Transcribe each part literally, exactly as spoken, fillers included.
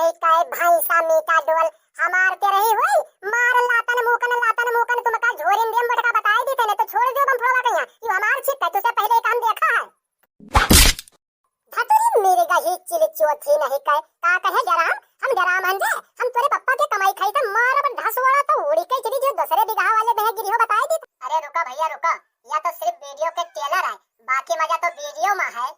ए, काय भैंसा मीठा डोल, हमार के रही हुई, मार लातन मुकन, लातन मुकन, तुमका झोरिन देम मोटका बताई दी थे, नहीं तो छोड़ दियो बम फोड़वा कहिया, यू हमार छिक है, तुसे पहले एक हम देखा है। धतुरी मेरे गही चिल चोथी नहीं कहे, का कहे डराम, हम डराम हन जे, हम तोरे पप्पा के कमाई खाई त मारब ढसवाड़ा तो उड़ी के चली जो दूसरे बिगहा वाले बह गिरी हो बताई दी। अरे रुका भैया रुका, या तो सिर्फ वीडियो के ट्रेलर है, बाकी मजा तो वीडियो में है।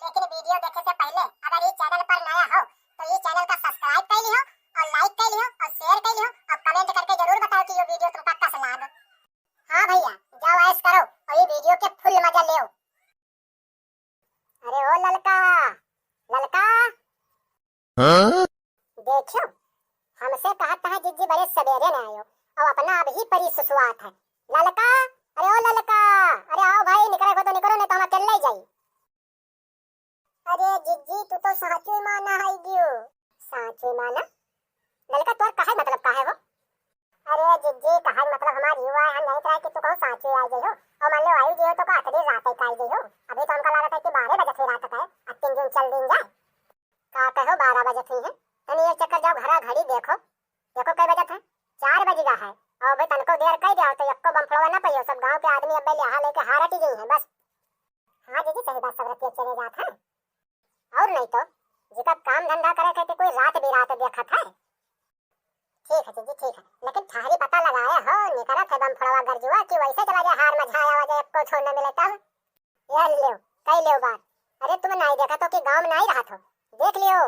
लेकिन वीडियो देखे से पहले अगर ये चैनल पर नया हो तो ये चैनल का सब्सक्राइब कर लियो और लाइक कर लियो और शेयर कर लियो और कमेंट करके जरूर बताओ कि ये वीडियो तुमका कस लाग। हाँ भैया, जाओ ऐश करो और ये वीडियो के फुल मजा लेओ। अरे ओ ललका, ललका। हाँ? देखियो, हमसे कहत है जिज्जी बड़े सवेरे न आयो, और अपना अबही परी सुसुआत है। ललका, अरे ओ ललका, अरे आओ भाई, निकरे को तो निकरो, नहीं तो हम अकेले ही जाई। अरे जिज्जी, तू तो साचो ही माना है गियो। साचो ही माना? ललका, तोर कहे मतलब काहे हो? अरे जिज्जी, कहे मतलब हमार युवा है, हम नहीं रहे कि तू कहूँ साचो ही आई जाई हो, और मान लो आई जाई हो तो का अतरी रात ही आई जाई हो, अभी तो हमका लागत है कि बारह बजे फिर रात है, अब तीन जून चल दिन जाए। का कहो बारह बजे थी है, तनी एक चक्कर जाओ घरा घड़ी देखो, देखो कै बजे थे, चार बज गा है, और अबे तनको देर कई दिया हो तो यक्को बम फोड़वा ना पइयो, सब गांव के आदमी अबे लिहा लेके हारटी गई है बस। हाँ जीजी, सही बात, सब रतिया चले जात है। और नहीं तो, जिका काम धंधा करे के कोई रात बिरात देखत है। ठीक है जीजी, ठीक है, लेकिन ठहरी पता लगाए हो, निकलत है बम फोड़वा गरजुआ कि वैसे चला जाए हार में झाया वजह एको छोड़ न मिले तब। ये लो, कई लो बात। अरे तुम नाई देखा तो कि गांव में नाई रहा थो, देख लियो,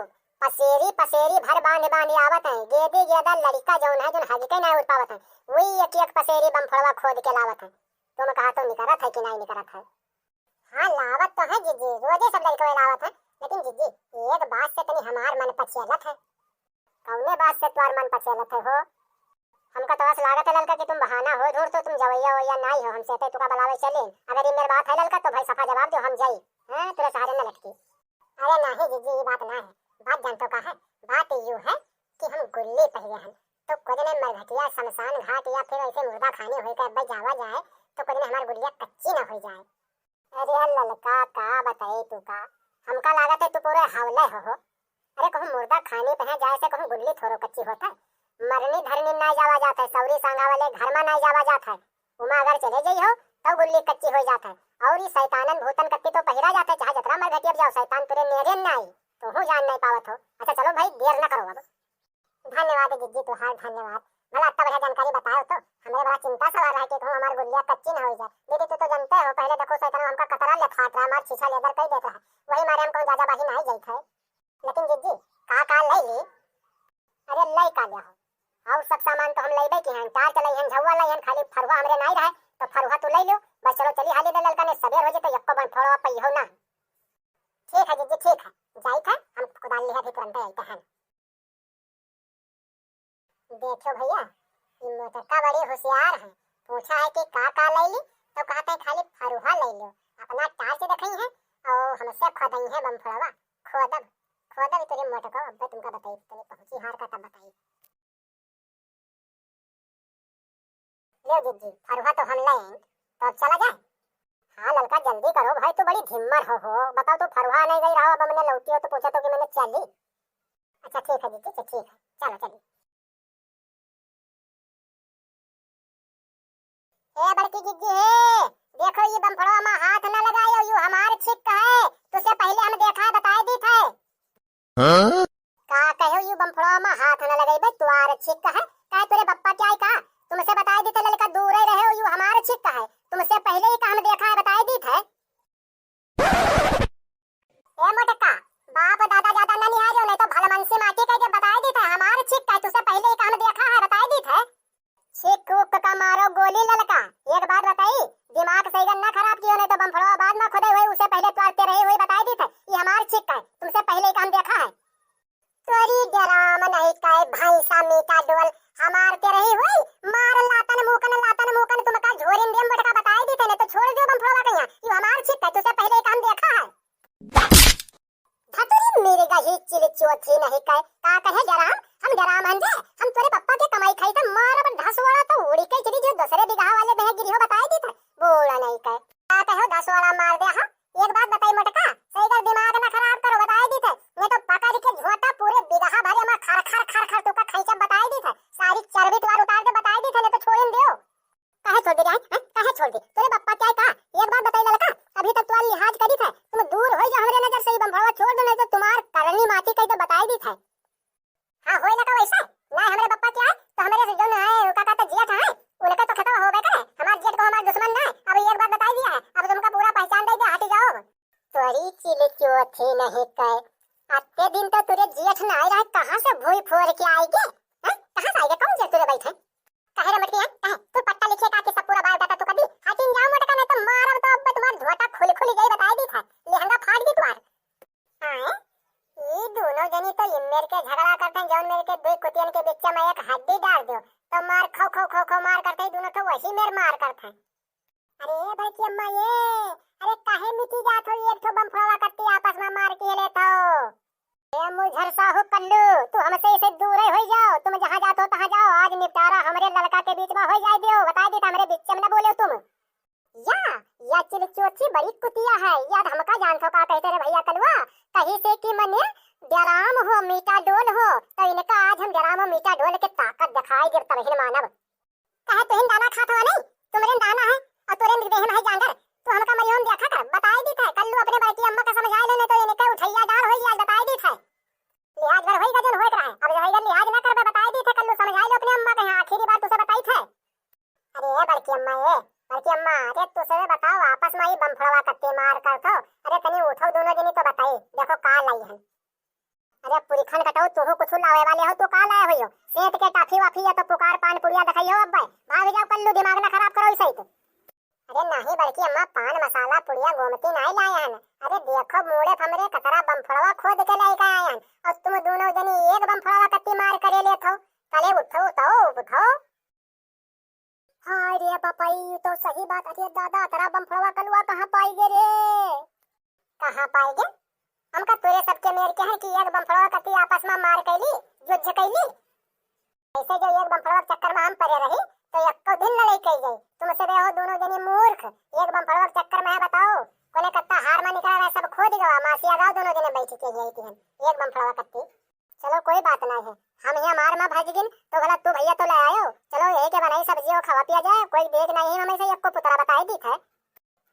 पसेरी पसेरी भर बांध बांध आवत है, गेदी गेदा लड़का जौन है जौन हग के नाई उठ पावत है, वही एक एक पसेरी बम फोड़वा खोद के लावत है। तुम कहा तो निकलत है कि नाई निकलत है? हाँ, लावत तो है जीजी, रोजे सब लड़कवे लावत है, लेकिन जीजी, एक बात से तनी हमार मन पछेलत है। कौने बात से तोर मन पछेलत है हो? हमका तो बस लागत है ललका कि तुम बहाना हो ढूंढ तो तुम जवैया वैया नाई हो, हमसे ते तुका बुलावे चले। अगर ये मेरे बात है ललका तो भाई सफा जवाब दो, हम जाई। हाँ, तेरे सहारे न लटकी। अरे नहीं जीजी, ये बात ना है। बात जानतो का है? बात यूं है कि हम गुल्ली पहिरे हैं, तो कुछ ने मरघटिया शमशान घाट या फिर ऐसे मुर्दा खाने होए के अब जावा जाए, तो कुछ ने हमार गुल्लिया कच्ची ना हो जाए। अरे ललका, का बताई तू का, हमका लागत है तू पूरे हवले हो, हो। अरे कहूँ मुर्दा खाने पे है जाए से कहूँ गुल्ली थोड़ो कच्ची होत है। मरनी धरनी में ना जावा जात है, सौरी सांगा वाले घर में ना जावा जात है। उमा अगर चले जाई हो तब गुल्ली कच्ची हो जात है। और ई शैतानन भूतन कत्ती तो पहिरा जात है, चाहे जतरा मरघटिया जाओ, शैतान तुरे नेरे ना आई, तो हूँ जान नहीं पावत हो। अच्छा चलो भाई, देर ना करो अब। धन्यवाद जिज्जी तुहार, धन्यवाद। भला अत्ता बढ़िया जानकारी बताओ तो, हमरे बड़ा चिंता सवार रहे कि कहूँ हमार गुल्लिया कच्ची न हो जाए। दीदी तू तो जानते हो, पहले देखो सैतनवा हमका कतरा लेखात रहा, हमार छीछा लेदर कई देत रहा, वही मारे हम कहूँ जाजा बाही नाई जाइत है। लेकिन जिज्जी, का का लई ली? अरे लई का ले हो, और सब सामान तो हम लईबे की हैं, टार्च लई हैं, झउआ लई हैं, खाली फरुहा हमरे नाई रहे, तो फरुहा तू लई लो। बस चलो चली हाली दे ललका ने, सबेर हो जाए तो यक्को बन फोड़ो पइहो ना। ठीक है जिज्जी, ठीक है, जाइत है, हम कुदाल लिहा भी तुरंत आइत हैं। देखो भैया, ई मोटका बड़ी होशियार है। पूछा है कि का का लई ली, तो कहते हैं खाली फरुहा लई लो। अपना टार्च दिखाई है और हमसे खोदई है बम फोड़वा। खोदब, खोदब तोरे मोटका, अब तुमका बताई, तनी पहुंची हार का तब बताई। लो जिज्जी, फरुहा तो हम लें, तो अब चला जाए? हाँ ललका, जल्दी करो भाई, तू बड़ी धिम्मर हो, हो। बताओ, तू फरुहा नहीं गई रहो, अब हमने लौटी हो तो पूछा तो कि मैंने चली। अच्छा ठीक है जिज्जी, अच्छा ठीक है, चलो चलिए। ए बड़की जिज्जी हे, देखो ये बमफड़वा में हाथ न लगायो, यू हमार छिक है, तुसे पहले हम देखा है, बताए दी थे। हाँ? का कहो यू बमफड़वा में हाथ न लगाई बे, तुआर छिक है, काहे तोरे पप्पा क्या है का? तुमसे बताए दी थे ललका दूर ही रहे, यू हमार छिक है, तुमसे पहले ही का हम देखा है, बताए दी थे। ए मोटका, बाप दादा ज्यादा ना निहारियो, नहीं तो भलमनसी माटी कह के बताए दी थे, हमार छिक है, तुसे पहले ही का हम देखा है, बताए दी थे। छिक उक का मारो गोली ललका, एक बात बताई, दिमाग सही ना खराब कियो, नहीं तो बमफड़वा बाद में खुदे हुए, उसे पहले तुआर ते रही हुई बताए दी थे, ये हमार छिक है, तुमसे पहले ही का हम देखा है। तोरी डराम नहीं काहे भैंसा मीठा डोल, हमार के रही हुई, मार लातन मुकन, लातन मुकन, तुमका झोरिन देम मोटका बताए दी थे, नहीं तो छोड़ दियो बमफड़वा कहिया, यू हमार छिक है, तुसे पहले का हम देखा है। धतुरी मेरे गही चिल चोथी नहीं कहे, का कहे डराम, हम डराम हन जे, हम तोरे पप्पा के कमाई खाई त मारब ढसवाड़ा तो उड़ी के चली जो दूसरे बिगहा वाले बह गिरी हो बताए दी थे, बूढ़ा नहीं कहे, का कहो ढसवाड़ा मार दे, हाँ। एक बात बताई मोटका, सही कर दिमाग ना खराब करो, बताए दी थे, नहीं तो पकड़ के झोटा पूरे बिगहा भरे हाथी कह दे बताई दी थे। हाँ, होए ना का वैसा? ना हमरे पप्पा क्या है, तो हमरे से जो ना है, का कहते जेठ है, उनके तो खतवा होबे करे। हमार जेठ को हमार दुश्मन ना है, अब एक बात बताई दिया है, अब तुमका पूरा पहचान दे दे, हट जाओ। तोरी चिल चोथी नहीं कहे, अत्ते दिन तो तुरे जेठ ना आए रहे, कहाँ से भूई फोर के आएगे? हैं? कहाँ से आएगे? कौन जेठ तुरे बैठे? काहे रे मटकी, हैं? काहे? तू पट्टा लिखे का कि सब पूरा बायोडाटा तू कर दी? हटिन जाओ मोटका, नहीं तो मारब तो अब तुम्हार झोटा खुल खुल जाई, बताई दी था। लेहंगा फाट दी तुम्हार। हाँ, ई दोनों जनी तो इमेर के झगड़ा करते हैं, जौन मेर के दो कुतियन के बीच में एक हड्डी डाल दो, तो मार खो खो खो खो मार करते हैं, दोनों तो वही मेर मार करते हैं। अरे बड़की अम्मा ये, अरे काहे मिटी जात हो, एक ठो बमफड़वा कत्ती आपस में मार के लेत हो। ए मुझर साहू कल्लू, तू हमसे इसे दूर ही होई जाओ, तुम जहाँ जात हो तहाँ जाओ, आज निपटारा हमरे लड़का के बीच में होई जाए दियो, बताई दी हमरे बीच में न बोले तुम। या, या चिलचोची बड़ी कुतिया है, या हमका जानत हो का कहते रे भैया कलुआ, कही से कि मने डराम हो, मीठा डोल हो, तो इनका आज हम डराम हो, मीठा डोल के ताकत दिखाई देब, तबहिन मानब। काहे तुहिन दाना खात हवा नहीं? तुमरे दाना है और तुरे देह में है जांगर। तू हमका मरियो हम देखा कर, बताई दी थे, कल्लू अपने बड़की अम्मा का समझाए ले, नहीं तो इनके उठैया डाल होई आज, बताई दी थे। लिहाज भर होई गजन होए रहा है, अब जो होई लिहाज ना करबे, बताई दी थे, कल्लू समझाए लो अपने अम्मा के यहाँ, आखिरी बार तुसे बताई थे। अरे ए बड़की अम्मा, ए बड़की अम्मा, अरे तुसे बताओ, आपस में ही बमफड़वा कत्ती मार कर थो, अरे तनी उठो दोनों जनी तो बताई, देखो का लाई है। अरे पुरखन कटऊ, तू कुछ लावे वाले हो, तू का लाए हो यो? सेंट के टाफी वाफी या तो पुकार पान पुड़िया दिखाई हो अब्बे। भाग जाओ कल्लू, दिमाग ना खराब करो इसे तो। अरे नहीं बड़की अम्मा, पान मसाला पुड़िया गोमती नहीं लाए हन। अरे देखो मूड़े फमरे कतरा बमफड़वा खोद के लेके आए हन। और तुम दोनों जनी एक बमफड़वा कत्ती मार करे ले थो। पहले उठो तो उठो। हाय रे बापा, ई तो सही बात। अरे दादा, अतरा बमफड़वा कलुआ कहाँ पाई गे रे? कहाँ पाई गे? हमका तोरे सबके मेर के हैं कि एक बमफड़वा कत्ती आपस में मार कैली, युद्ध कैली। ऐसे जो एक बमफड़वा के चक्कर में हम पड़े रही, तो एको दिन लड़ाई कई गई। तुमसे बे हो दोनों जनी मूर्ख, एक बमफड़वा के चक्कर में है बताओ, कोने कत्ता हार में निकला रहे, सब खो दी गवा, मासिया गाँव दोनों जने बैठ के गई थी हम, एक बमफड़वा कत्ती। चलो कोई बात नहीं है, हम यहाँ मार में भाग गिन तो भला तू भैया तो ले आयो। चलो यही के बनाई सब्जी और खावा पिया जाए, कोई देख नहीं है हमें से एको पुतरा बताई दी थे।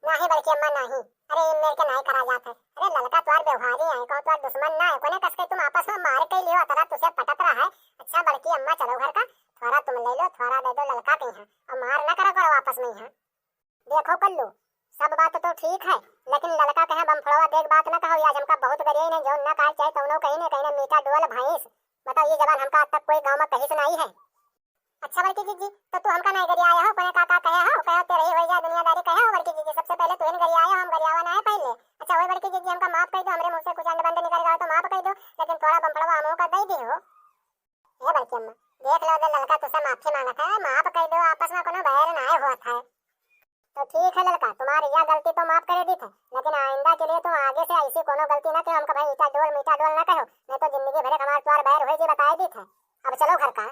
नहीं बड़की अम्मा नहीं, अरे इन मेर के नहीं करा जात है। अरे ललका तोर व्यवहारी है, कहो तोर दुश्मन ना है, कोने कस के तुम आपस में मार के लियो, अतरा तुसे पटत रहा है। अच्छा बड़की अम्मा चलो घर का, थोड़ा तुम ले लो, थोड़ा दे दो ललका के यहाँ, और मार ना करा करो आपस में यहाँ। देखो कल्लू, सब बात तो ठीक है, लेकिन ललका कहे बमफड़वा देख बात ना कहो, आज हमका बहुत गरियाई ने, जौन ना कहे चाहे तौनो कहीं ने, कहीं ने मीठा डोल भैंस। बताओ, ये जबान हमका आज तक कोई गाँव में कहीं से नहीं है। अच्छा बड़की जीजी, तो तू हमका नहीं गरियाया हो, कोने का का कहे हो, कहे तेरे ही हो जा दुनियादारी कहे हो बड़की जीजी, सबसे पहले तू ही गरियाया हो, हम गरियावा ना है पहले। अच्छा वही बड़की जीजी, हमका माफ कर दो, हमरे मुँह से कुछ अंड बंड निकल गया हो तो माफ कर दो, लेकिन थोड़ा बमफड़वा हमहू का दे दी हो। ए बड़की अम्मा, देख लो, अगर ललका तुसे माफी मांगत है, माफ कर दो, आपस में कोनो बैर ना होत है। तो ठीक है ललका, तुम्हारी यह गलती तो माफ करे दी थे, लेकिन आइंदा के लिए तुम आगे से ऐसी कोनो गलती ना करो, हमका भाई ईटा डोल मीठा डोल ना कहो, नहीं तो जिंदगी भर हमार तुहार बैर होई जी, बताए दी थे। अब चलो घर का।